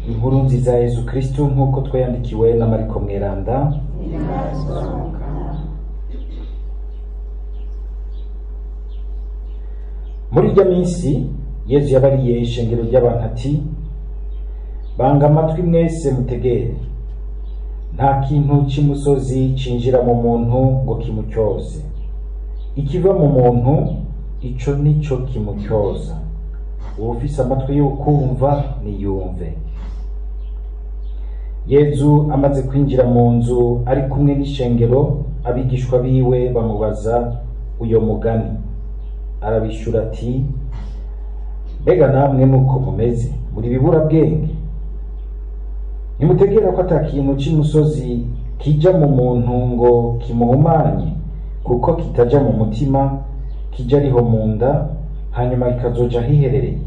Inkuru nziza ya Yezu Kristu nk'uko twayandikiwe na Mariko Mweranda. Muri irya minsi Yezu yabariye ishengero ry'abantu ati: banga amatwi mwese mutegere, nta kintu cy'imusozi cinjira mu muntu ngo kimutyoze, ikiva mu muntu ico nico kimutyoza. Uwufise amatwi yo kumva niyumve. Yezu amaze kwinjira mu nzu ari kumwe n'ishengero, abigishwa biwe bamubaza uyo mugani. Arabishura ati: mbega namwe nuko mumeze, muri biburabwenge? Ntimutegera ko ata kintu cy'imusozi kija mu muntu ngo kimuhumanye, kuko kitaja mu mutima, kija ariho mu nda, hanyuma kikazoja hiherereye.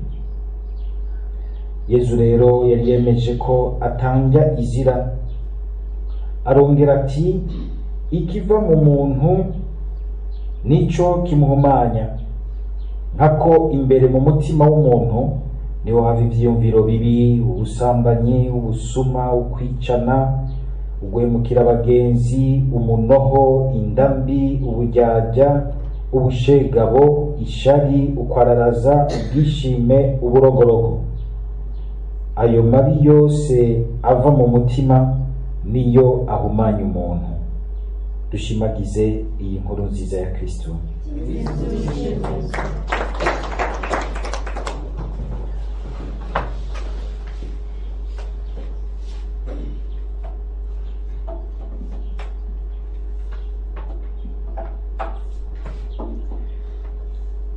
Yezu rero yari yemeje ko atanga izira, arongera ati: ikiva mu muntu nico kimuhumanya, nkako imbere mu mutima w'umuntu niho hava ivyiyumviro bibi, ubusambanyi, ubusuma, ukwicana, uguhemukira abagenzi, umunoho, indambi, uburyarya, ubushegabo, ishari, ukwararaza, ubwishime, uburogorogo. Ayo mabi yose ava mu mutima niyo ahumanya umuntu. Dushimagize iyi nkuru nziza ya Kristo.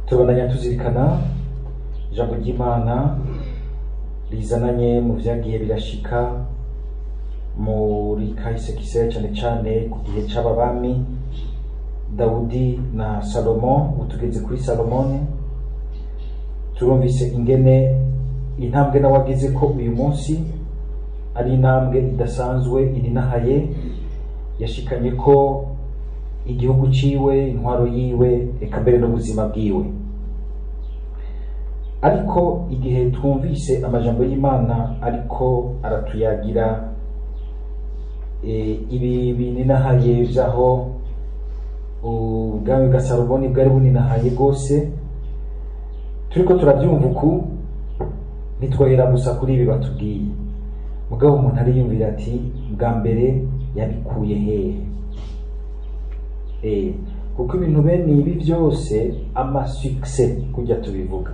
Tubandanya tuzirikana ijambo ry'Imana rizananye mu vyagiye birashika muri kahise k'Isirayeli, cane cane ku gihe c'ababami Dawudi na Salomo. Ubu tugeze kuri Salomoni. Turumvise ingene intambwe nawe agize ko uyu munsi ari intambwe idasanzwe irinahaye, yashikanye ko igihugu ciwe, intwaro yiwe, eka mbere n'ubuzima bwiwe. Ariko igihe twumvise amajambo y'Imana ariko aratuyagira ibi bininahaye vyaho ubwami bwa Salomoni bwari buninahaye gose, turiko turavyumva uku ntitwohera gusa kuri ibi batubwiye. Mugabo umuntu ariyumvira ati: bwa mbere yabikuye hehe? Kuko ibintu bene ibi vyose ama succès kujya tubivuga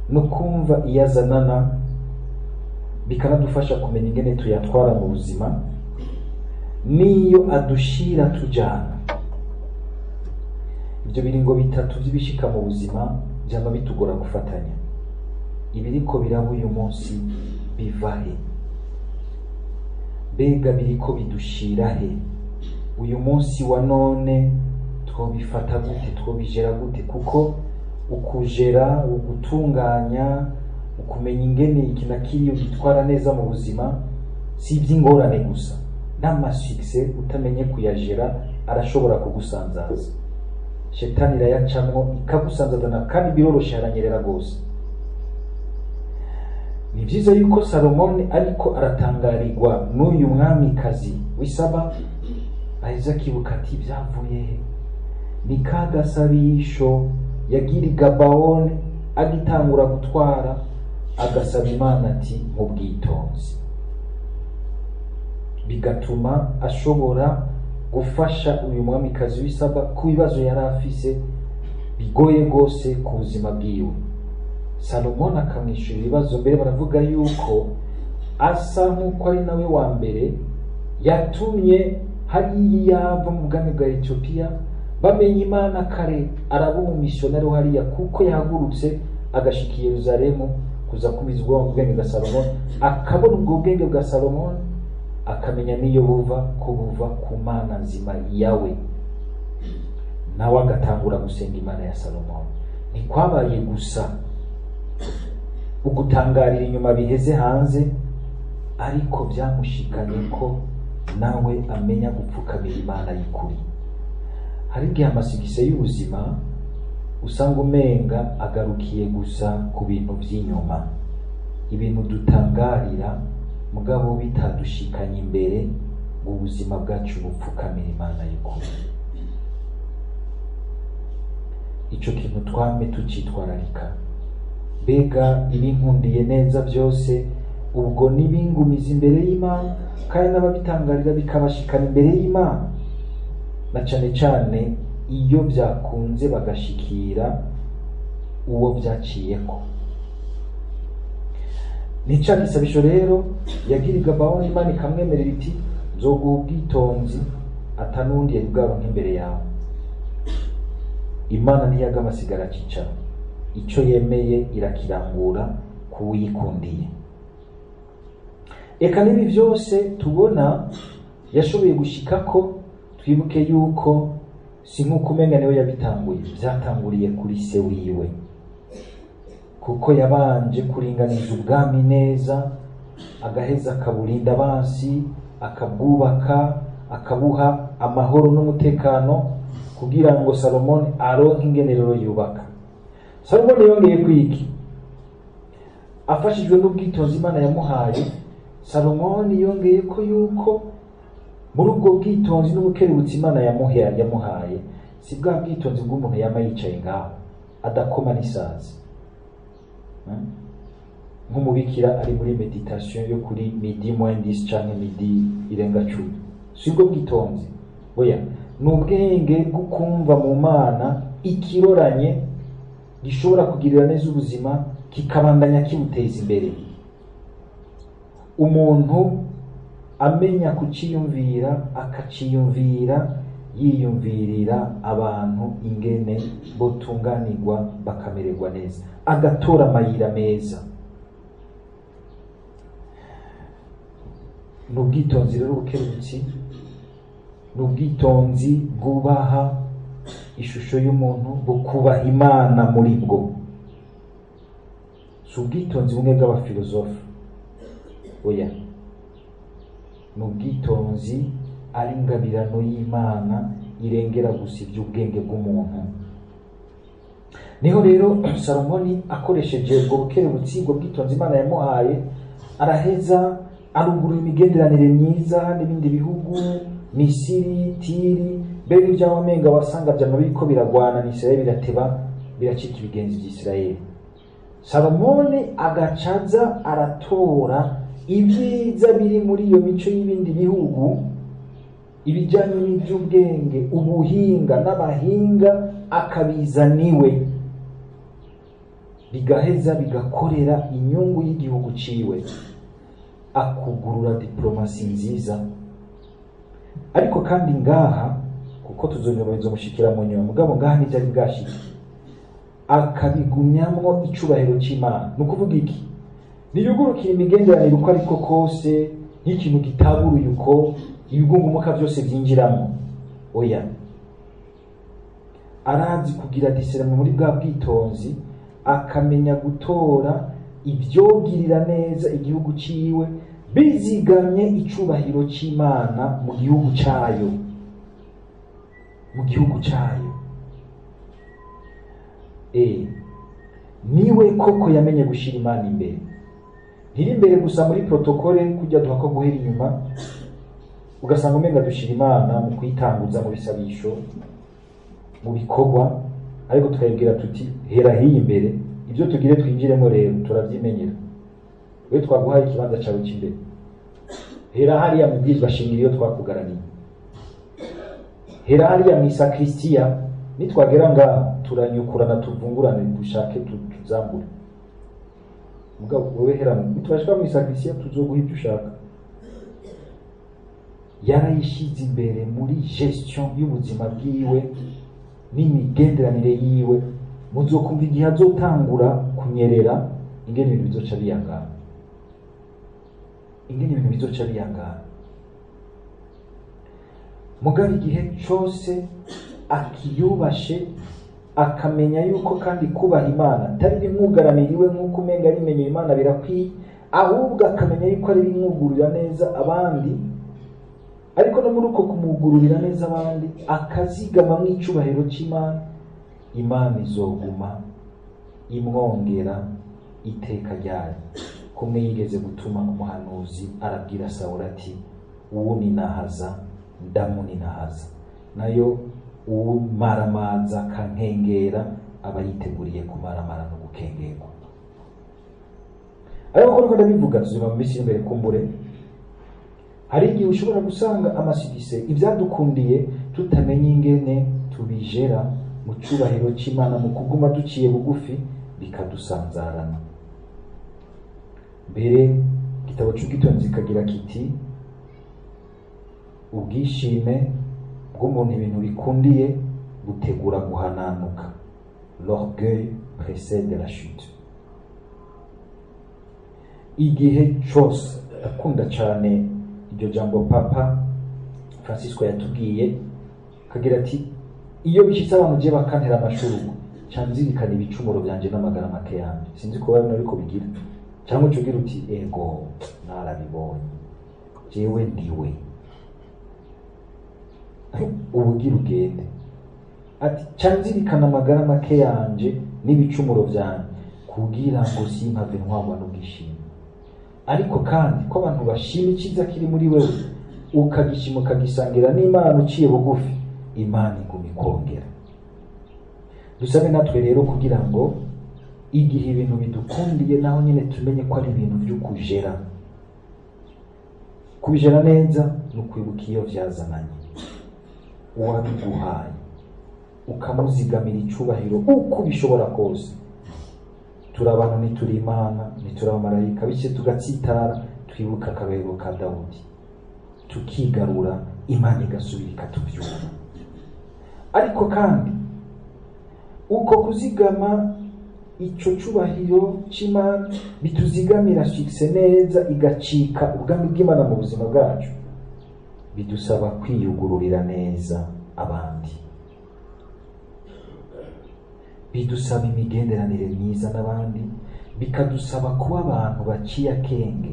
no kumva iyazanana bikanadufasha kumenya ingene tuyatwara mu buzima, niyo adushira tujana. Ibyo biringo bitatu by'ibishika mu buzima byama bitugora gufatanya. Ibiriko biraba uyu munsi biva he? Mbega biriko bidushira he? Uyu munsi wa none twobifata gute? Twobijera gute? Kuko ukujera, ugutunganya, ukumenya ingene iki na kiriya ugitwara neza mu buzima si iby'ingorane gusa, n'amasuccès utamenye kuyajera arashobora kugusanzaza. Shetani irayacamwo ikagusanzazana, kandi biroroshe, haranyerera gose. Ni vyiza yuko Salomoni ariko aratangarirwa n'uyu mwamikazi w'Isaba, aheza akibuka ati: byavuye he? Ni ka gasabisho yagira i Gabaoni agitangura gutwara, agasaba Imana ati: mu bwitonzi. Bigatuma ashobora gufasha uyu mwamikazi w'Isaba ku bibazo yari afise bigoye gose ku buzima bwiwe. Salomoni akamwishyura ibibazo. Mbere baravuga yuko asa nk'uko ari nawe wa mbere yatumye hariya yava mu bwami bwa Ethiopia bamenya Imana kare, araba umumisiyonari hariya, kuko yahagurutse agashika i Yerusalemu kuza kumizwa mu bwenge bwa Salomoni, akabona ubwo bwenge bwa Salomoni, akamenya niyo buva, ko buva ku Mana nzima yawe, nawe agatangura gusenga Imana ya Salomoni. Ntikwabaye gusa ugutangarira inyuma biheze hanze, ariko byamushikanye ko nawe amenya gupfukamira Imana y'ukuri. Hari igihe amasigise y'ubuzima usanga umenga agarukiye gusa ku bintu vy'inyuma. Ibintu dutangarira mugabo bitadushikanye imbere ngo ubuzima bwacu bupfukamira Imana y'ukuri. Ico kintu twame tucitwararika. Mbega ibinkundiye neza byose ubwo nibingumiza imbere y'Imana, kandi n'ababitangarira bikabashikana imbere y'Imana, na cane cane iyo byakunze bagashikira uwo byaciyeko. Ni ca gisabisho rero yagira Gabawoni, Imana ikamwemerera iti nzoguha ubwitonzi atanundi yari bwaronke imbere yawe. Imana ntiyagama asigara cicara, ico yemeye irakirangura kuwikundiye. Eka n'ibi vyose tubona yashoboye gushikako, twibuke yuko si nk'uko umenga niwe yabitanguye, vyatanguriye kuri se wiwe, kuko yabanje kuringaniza ubwami neza, agaheza akaburinda abansi, akabwubaka, akabuha amahoro n'umutekano, kugira ngo Salomoni aronke ingenerero yubaka. Salomoni yongeye kwiki afashijwe n'ubwitonzi Imana yamuhaye. Salomoni yongeye ko yuko muri ubwo bwitonzi n'ubukerebutsi Imana yamuhaye, si bwa bwitonzi bw'umuntu yama yicaye ngaho adakoma n'isazi, nk'umubikira ari muri meditation yo kuri midi moins 10 canke midi irenga 10. Si ubwo bwitonzi, oya, ni ubwenge bwo kumva mu Mana ikiroranye gishobora kugirira neza ubuzima, kikabandanya kibuteza imbere. Umuntu amenya kuciyumvira, akaciyumvira yiyumvirira abantu ingene botunganirwa bakamererwa neza, agatora amayira meza. Ni ubwitonzi rero bukerebutsi, ni ubwitonzi bwubaha ishusho y'umuntu, bukubaha Imana muri bwo. Si ubwitonzi bumwe bw'abafilozofe, oya, ni ubwitonzi ari ingabirano y'Imana irengera gusa iby'ubwenge bw'umuntu. Niho rero Salomoni akoresheje ubwo bukerebutsi, ubwo bwitonzi Imana yamuhaye, araheza arugurura imigenderanire myiza n'ibindi bihugu, Misiri, Tiri, mbere iby'abamenga wasanga byama biriko biragwana na Isirayeli, birateba biracika ibigenzi by'Isirayeli. Salomoni agacaza aratora ibyiza biri muri iyo mico y'ibindi bihugu, ibijyanye n'iby'ubwenge, ubuhinga n'abahinga, akabizaniwe, bigaheza bigakorera inyungu y'igihugu ciwe, akugurura diplomasi nziza. Ariko kandi ngaha, kuko tuzonyuma bizomushikira mu nyuma, mugabo ngaha ntivyari bwashike, akabigumyamwo icubahiro c'Imana. Ni ukuvuga iki? Niyugurukira imigenderanire uko ariko kose, nk'ikintu gitaburuye uko ibigungumuka byose byinjiramo, oya, arazi kugira diseramo muri bwa bwitonzi, akamenya gutora ibyogirira neza igihugu ciwe, bizigamye icubahiro c'Imana mu gihugu cayo, mu gihugu cayo. Niwe koko yamenye gushira Imana imbere, ntiri imbere gusa muri protokole kujya duha ko guhera inyuma, ugasanga umenga dushira Imana mu kuyitanguza mu bisabisho, mu bikorwa, ariko tukayibwira tuti hera hiyi imbere, ibyo tugire twinjiremo rero turavyimenyera, we twaguhaye ikibanza cawe c'imbere, hera hariya mu bwirizwa shingiro iyo twakugaraniye, hera hariya mu isakristiya, nitwagera ngaho turanyukurana tuvungurane dushake tuzambure, mugabo wewe hera nitwashika mu isakristiya tuzoguha ibyo ushaka. Yarayishize imbere muri gestion y'ubuzima bwiwe n'imigenderanire yiwe. Muzokumva igihe azotangura kunyerera ingene ibintu bizoca biyangana, ingene ibintu bizoca biyangana. Mugabo igihe cose akiyubashe, akamenya yuko kandi kubaha Imana atari bimwugaranira iwe nk'uko umenga arimenyera Imana birakwiye, ahubwo akamenya yuko ari bimwugururira neza abandi, ariko no muri uko kumwugururira neza abandi akazigama mu icubahiro c'Imana, Imana izoguma imwongera iteka ryayo. Kumwe yigeze gutuma umuhanuzi arabwira Sawuli ati: "Uwuninahaza ndamuninahaza, nayo uwumaramaza akankengera aba yiteguriye kumaramara no gukengerwa." Ariko uko ndabivuga, tuzima mu minsi imbere kumbure hari igihe ushobora gusanga amasigise ibyadukundiye tutamenye ingene tubijera mu cubahiro c'Imana, mu kuguma duciye bugufi, bikadusanzarana. Mbere igitabo c'Ubwitonzi kagira kiti: "Ubwishime bw'umuntu ibintu bikundiye butegura guhananuka." L'orgueil précède la chute. Igihe cose akunda cane iryo jambo Papa Francisco yatubwiye, kagira ati: "Iyo bishitse abantu je bakantera amashurwe, ca nzirikana ibicumuro vyanje n'amagara make yanje." Sinzi ko bamwe ariko bigira, cyangwa uca ugira uti: "Ego, narabibonye, jewe ndiwe." Ubugira ugende ati: "Ca nzirikana amagara make yanje n'ibicumuro vyanje kugira ngo simpave ntwarwa n'ubwishime." Ariko kandi ko abantu bashima icyiza kiri muri wewe, ukagishima, ukagisangira n'Imana uciye bugufi, Imana iguma ikongera. Dusabe natwe rero kugira ngo igihe ibintu bidukundiye, naho nyine tumenye ko ari ibintu byo kujera. Kubijera neza ni ukwibuka iyo vyazananye, uwabiguhaye, ukamuzigamira icubahiro uko ubishobora kose. Turi abantu, ntituri Imana, ntituri abamarayika. Bityo tugatsitara, twibuka akarorero ka Dawudi, tukigarura, Imana igasubira ikatuvyura. Ariko kandi uko kuzigama ico cubahiro c'Imana bituzigamira succès neza, igacika ubwami bw'Imana mu buzima bwacu, bidusaba kwiyugururira neza abandi, bidusaba imigenderanire myiza n'abandi, bikadusaba kuba abantu baciye akenge,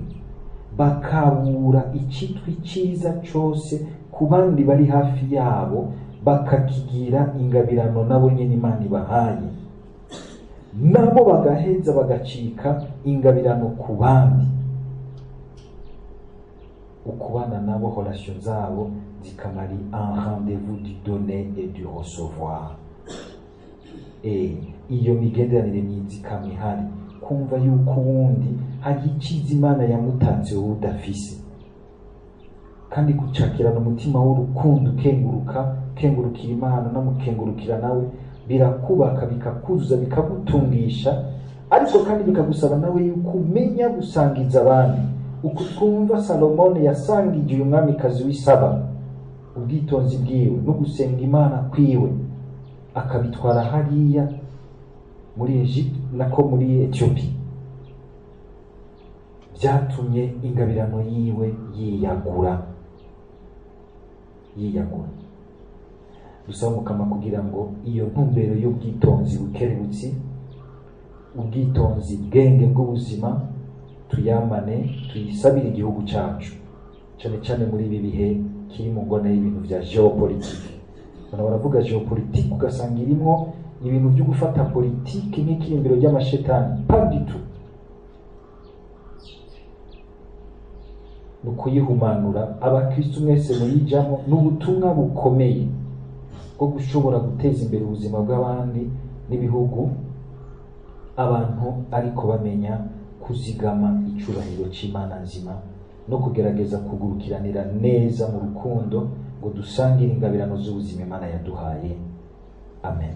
bakabura icitwa icyiza cose ku bandi bari hafi yabo, bakakigira ingabirano nabo nyene Imana ibahaye, nabo bagaheza bagacika ingabirano ku bandi. Ukubana nabo, relation zabo zikamari un rendez-vous du donner et du recevoir. Iyo migenderanire myiza ikama ihari, kumva yuko uwundi hari icyiza Imana yamutatse wowe udafise, kandi gucakirana umutima w'urukundo, ukenguruka, ukengurukira Imana, unamukengurukira nawe, birakubaka, bikakuzuza, bikagutungisha. Ariko kandi bikagusaba nawe yuko umenya gusangiza abandi. Uku twumva Salomone yasangije uyu mwamikazi w'Isaba ubwitonzi bwiwe no gusenga Imana kwiwe, akabitwara hariya muri Egypte, nako muri Ethiopie, byatumye ingabirano yiwe yiyagura, yiyagura. Dusaba Mukama kugira ngo iyo ntumbero y'ubwitonzi, bukerebutsi, ubwitonzi, bwenge bw'ubuzima, tuyamane, tuyisabire igihugu cyacu, cyane cyane muri ibi bihe kiri mu ngona y'ibintu bya géopolitique. Abantu baravuga géopolitique, ugasanga irimo ibintu byo gufata politike nk'ikirimbiro ry'amashetani. Pas du tout, ni ukuyihumanura. Abakristu mwese muyijamo, ni ubutumwa bukomeye bwo gushobora guteza imbere ubuzima bw'abandi n'ibihugu, abantu ariko bamenya kuzigama icubahiro c'Imana nzima no kugerageza kugurukiranira neza mu rukundo ngo dusangire ingabirano z'ubuzima Imana yaduhaye. Amen.